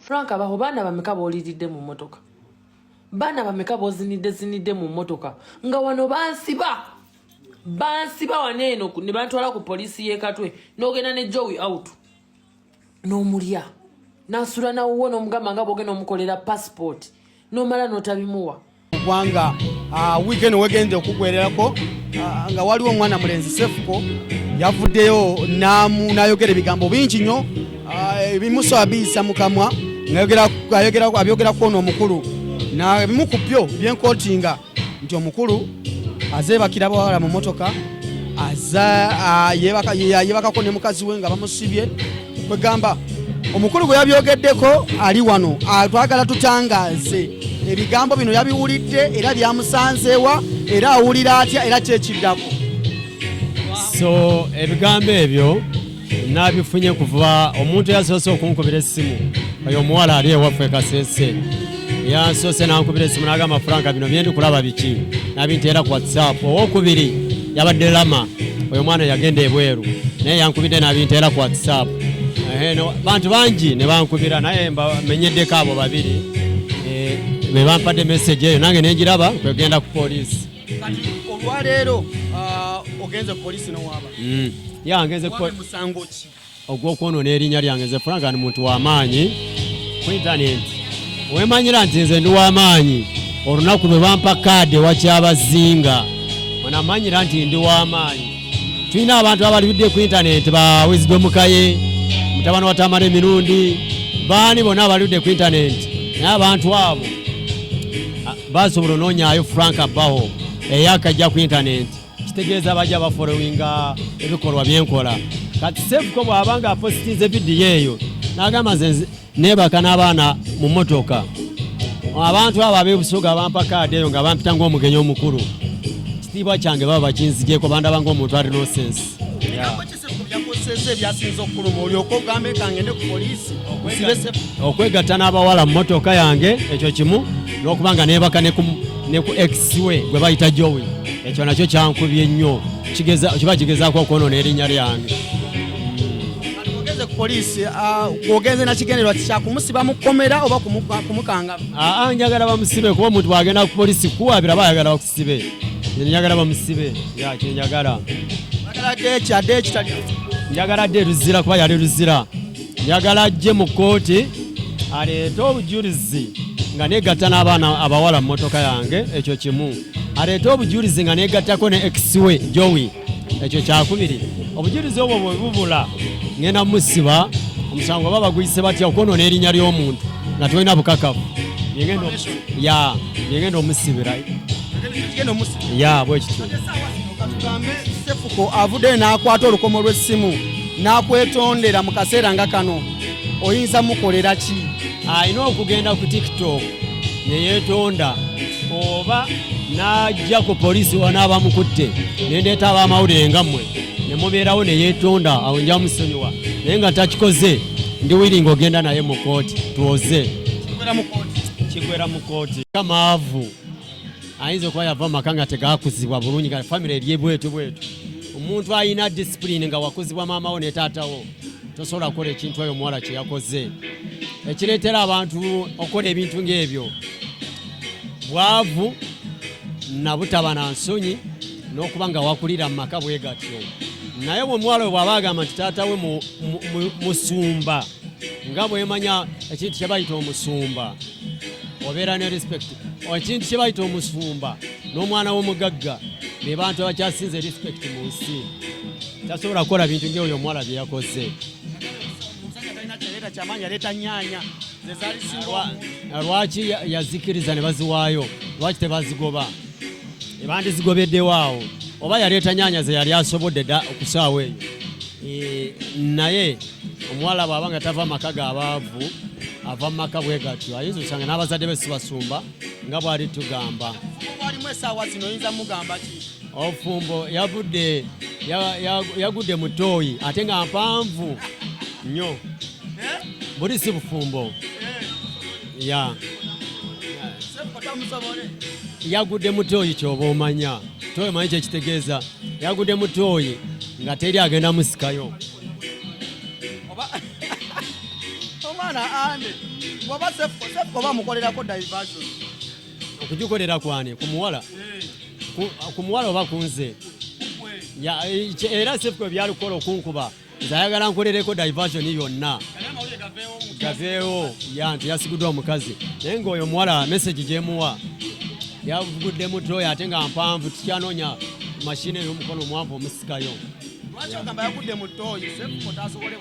Frank Abaho, baana bameka booliridde mu mmotoka? Baana bameka bozinidde zinidde mu mmotoka? Nga wano bansiba, bansiba wano eno ne bantwala ku poliisi y'e Katwe, n'ogenda ne Joey out n'omulya n'asula nawuwo n'omugamba nga bwogenda omukolera passport, n'omala n'otabimuwa. Kubanga wiiki eno wegenze okugwererako nga waliwo omwana mulenzi Sefuko yavuddeyo n'ayogera ebigambo bingi nnyo, ebimusoba biyisa mu kamwa, ng'ayogera ono omukulu ebimu ku byo byenkotinga nti omukulu azeebakira bawala mu motoka, yebakako ne mukazi we nga bamusibye. Kwegamba omukulu gwe yabyogeddeko ali wano, twagala tutangaaze ebigambo bino yabiwulidde era byamusanzeewa, era awulira atya, era kyekiddako? So ebigambo ebyo nabifunye kuva omuntu yasoose okunkubira essimu, oyo omuwala ali ewaffe Kasese, yansoose nankubira essimu nagamba, "Franka, bino byendi kulaba biki?" Nabinteera ku WhatsApp. Owokubiri yabadde Lama, oyo mwana yagenda ebweru, naye yankubidde nabinteera ku WhatsApp. Bantu bangi ne bankubira, naye mbamenyeddeko abo babiri be bampadde message eyo, nange nengiraba kwegenda ku poliisi. Kati olwaleero ogenze ku poliisi nowaaba? Ya, ngenze ku musango ki? Ogw'okwonoona erinnya lyange. Nze Frank ndi muntu w'amaanyi ku intaneti. Wemanyira nti nze ndi w'amaanyi olunaku lwe bampa kaadi ewa Kyabazinga, wenamanyira nti ndi w'amaanyi. Tulina abantu abalibidde ku intaneti, ba Wisdom Kaye, mutabani wa Tamara Emirundi, baani bonna abalibidde ku intaneti, naye abantu abo basobola onoonyaayo Frank Abaho eyakajja ku intaneti? Kitegeeza bajja bafollowinga ebikolwa byenkola. Kati Sefuko bw'aba nga apositinze vidiyo eyo n'agamba nze neebaka n'abaana mu mmotoka, abantu abo ab'ebusoga bampa kaadi eyo nga bampita ng'omugenyi omukulu, kitiibwa kyange baba bakinzigyeko, bandaba ng'omuntu ali nonsense. Ebigambo ki Sefuko byakozesezza ebyasinze okukuluma olyoke ogambe kangende ku poliisi nsibe Sefuko? Okwegatta n'abawala mu mmotoka yange, ekyo kimu, n'okuba nga neebaka ne ku ex we gwe bayita Jowi, ekyo nakyo kyankubye nnyo. Kiba kigezaako okwonoona erinnya lyange. Kati ogenze ku poliisi, gwogenze nakigendererwa kyakumusiba mu kkomera oba kumukanga? Aa, njagala bamusibe, kuba omuntu bwagenda ku poliisi kuwabira bayagala bakusibe. Nze njagala bamusibe, ya kyenjagala. Agala dde adde ekitali? Njagala dde Luzira, kuba yali Luzira. Njagala ajje mu kkooti aleete obujulizi nga negatta n'abaana abawala mu mmotoka yange, ekyo kimu. Aleete obujulizi nga negattako ne ex we Jowi, ekyo kyakubiri. Obujulizi obwo bwe bubula, ngenda musiba omusango oba baguyise batya, okwonoona erinnya ly'omuntu nga tolina bukakafu. Ya, byengenda omusibira. Kigenda omusiba? Ya, bwe kityo. Katugambe Sefuko avuddeyo n'akwata olukomo lw'essimu n'akwetondera mu kaseera nga kano, oyinza mukolera ki? Alina okugenda ku TikTok neyeetonda oba n'ajja ku poliisi wanaaba mukutte, nendeeta ab'amawulire nga mmwe ne mubeerawo neyeetonda, awo nja musonyiwa. Naye nga takikoze, ndi willing ogenda naye mu kooti tuwoze. Kigwera mu kooti? Kigwera mu kooti. Kamaavu ayinza okuba yava mu maka nga tegakuzibwa bulungi, nga famire eri bwetu bwetu. Omuntu alina discipline nga wakuzibwa maama wo ne taata wo, tosobola kukola ekintu oyo omuwala kye yakoze. Ekireetera abantu okukola ebintu ng'ebyo bwavu na butaba na nsonyi n'okuba nga wakulira mu maka bwe gatyo. Naye bwe omuwala we bw'aba agamba nti taata we musumba, nga bwemanya ekintu kye bayita omusumba, obeera ne respect. Ekintu kye bayita omusumba n'omwana w'omugagga be bantu abakyasinze respect mu nsi. Tasobola kukola bintu ng'oyo omuwala bye yakoze. Omusajja talina kyaleeta kyamaanyi, yaleeta nyaanya ze zaali singa. Lwaki yazikiriza ne baziwaayo? Lwaki tebazigoba? Ebandizigobeddewo awo, oba yaleeta nyaanya ze yali asobodde dda okusaawa eyo. Naye omuwala bw'aba nga tava maka g'abaavu, ava mu maka bwe gatyo, ayinza osanga n'abazadde be si basumba nga bw'ali tugamba. Bwalimu essaawa zino, oyinza mugamba ki? Obufumbo yavudde yagudde mu ttooyi ate nga mpanvu nnyo, buli si bufumbo ya. Sefuko tamusobole. Yagudde mu ttooyi, kyoba omanya tooyi, omanyi kyekitegeeza? Yagudde mu ttooyi nga teri agenda musikayo. Oba omwana ande. Bw'oba Sefuko, Sefuko bamukolerako diversion. Okugikolera kwani? Ku muwala? Ku muwala oba ku nze? Ya, era Sefuko byalikukola okunkuba. Nze ayagala nkolereko diversion yonna. Gaveewo ya nti yasiguddwa omukazi. Naye ng'oyo omuwala message gyemuwa yavugudde mutoyo ate nga mpanvu, tukyanoonya mashini ey'omukono omuwanvu omusikayo. Lwaki ogamba yagudde mu ttooyi Sefuko tasobole?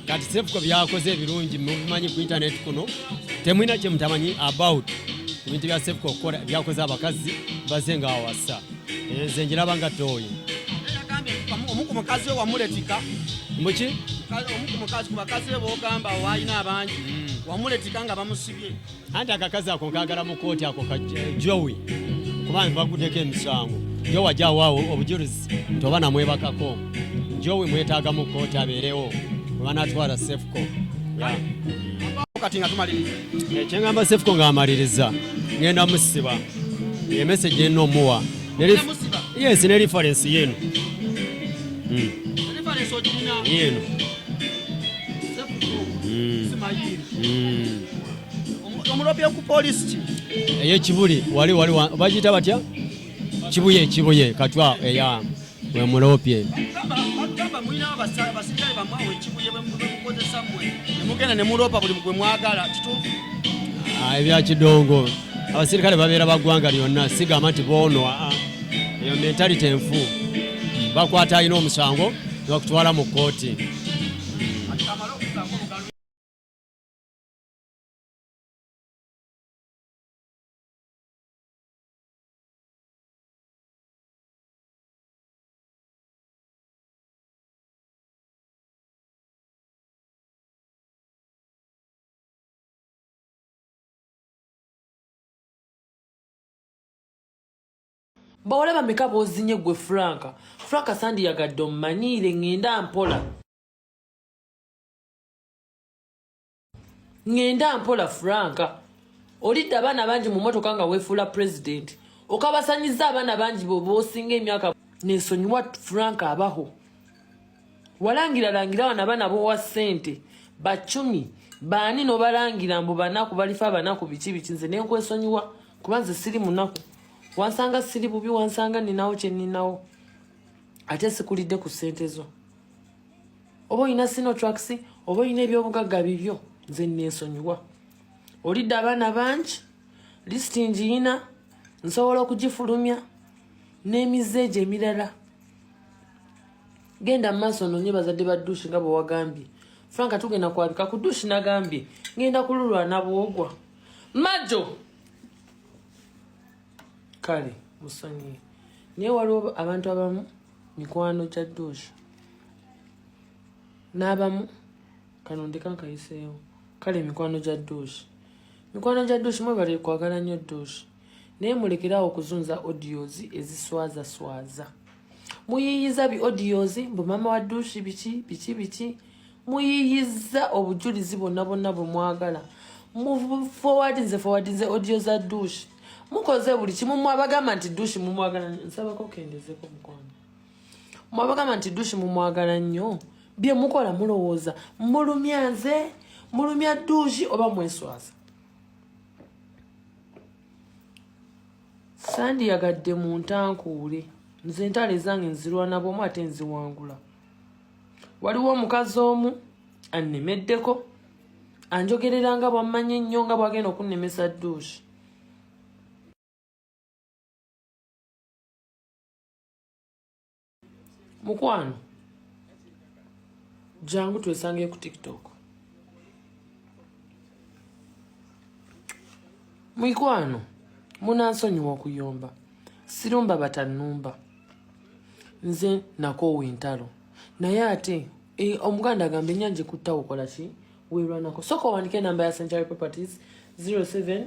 Kati Sefuko byakoze ebirungi mubimanyi ku internet kuno, temulina kye mutamanyi about ku bintu bya Sefuko okukola byakoze abakazi baze nga awasa. Nze njiraba nga ttooyi. Yagambye omu ku mukazi we wamuletika. Muki? Omu ku mukazi ku bakazi be b'ogamba waalina abangi wamuletika nga bamusibye. Anti akakazi ako nkagala mu kooti ako ka Joey kuba baguddeko emisango. Joey ajja awaawo obujulizi nti oba namwebakako. Joey mwetaaga mu kooti abeerewo webanatwala Sefuko. Kati nga tumaliriza. Kyengamba Sefuko ng'amaliriza ngenda musiba emessage eno omuwa. Yes, ne reference yeno. Reference ogirina? Yeno. Omulopye ku polisi ki? Ey'ekibuli wali wali bagiyita batya? Kibuye, Kibuye katwa eya wemulopye. Bagamba mulina abasirikale bamwe awo ekibuye bemukozesa mmwe ne mugenda ne muloopa buli gwe mwagala, kituufu? Ebya kidongo abasirikale babeera ba ggwanga lyonna, sigamba nti boono, eyo mentality enfu. Bakwata alina omusango ne bakutwala mu kkooti. Bawala bameka b'ozinye gwe Franka? Franka sandiyagadde ommanyiire, ŋŋenda mpola. Ŋŋenda mpola Franka. Olidde abaana bangi mu mmotoka nga weefuula pulezidenti. Okabasanyizza abaana bangi b'osinga emyaka. Nensonyiwa Franka abaho. Walangira langira wano abaana b'owa ssente bacumi baani n'obalangira mbu banaku balifa abanaku biki biki, nze nenkwesonyiwa kuba nze siri munaku. Wansanga siri bubi, wansanga ninawo kye ninawo, ate sikulidde ku ssente zo. Oba olina Sinotruk, oba olina ebyobugagga bibyo, nze neesonyiwa. Olidde abaana bangi, lisiti ngiyina, nsobola okugifulumya n'emizze egyo emirala. Genda mu maaso onoonye bazadde ba Dushi nga bwe wagambye. Franka tugenda kwabika ku Dushi, nagambye ngenda kululwana bwogwa. Majo! Kale musonyiye. Naye waliwo abantu abamu mikwano gya Dushi n'abamu kano ndeka nkayiseewo. Kale mikwano gya Dushi, mikwano gya Dushi, mwebale kwagala nnyo Dushi, naye mulekeraawo okuzunza audios eziswaza swaza. Muyiyiza bi audios mbu maama wa Dushi biki biki biki. Muyiyiza obujulizi bwonna bwonna bwe mwagala. Mu forward nze forward nze audio za Dushi. Mukoze buli kimu mwabagamba nti Dushi mumwagala. Nsabako kendezeko mukwano. Mwabagamba nti Dushi mumwagala nnyo. Bye mukola mulowooza mulumya nze, mulumya Dushi oba mweswaza? Sandiyagadde mu ntankuule. Nze entalo ezange nzirwana bw'omu ate nziwangula. Waliwo omukazi omu annemeddeko, anjogerera nga bw'ammanyi ennyo nga bw'agenda okunnemesa Dushi. Mukwano, jangu twesangeyo ku TikTok. Mikwano, munansonyiwa okuyomba, sirumba batannumba. Nze nakoowa entalo, naye ate omuganda agamba ennyanja ekutta okola ki? Weerwanako. Sooka owandike enamba ya Century Properties 07